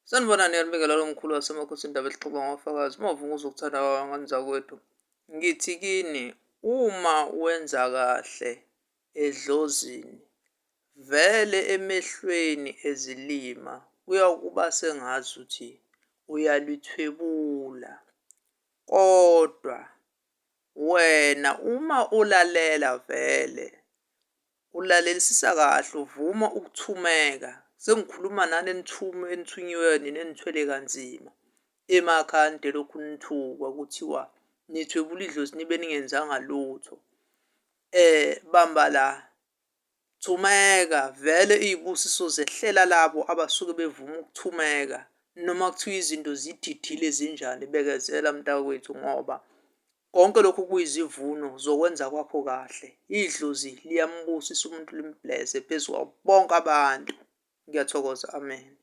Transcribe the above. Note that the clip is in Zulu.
Sanibonani, ngiyanibingelela omkhulu waseMakhosini indaba exoxwa ngofakazi. Uma uvuma uzokuthanda ngane zakwethu. Ngithi kini uma wenza kahle edlozini, vele emehlweni ezilima kuyakuba sengazuthi uyalithwebula. Kodwa wena uma ulalela vele, ulalelisisa kahle uvuma ukuthumeka, sengikhuluma nani enithunyiweyo nina enithwele kanzima emakhaya nide lokhu nithukwa kuthiwa nithwebula idlozi nibe ningenzanga lutho. Bamba la, thumeka vele iy'busiso zehlela labo abasuke bevuma ukuthumeka noma kuthiwa izinto zididile zinjani, bekezela mntakwethu ngoba konke lokhu kuyizivuno zokwenza kwakho kahle. Idlozi liyambusisa umuntu limblese phezu kwabo bonke abantu. Ngiyathokoza, amen.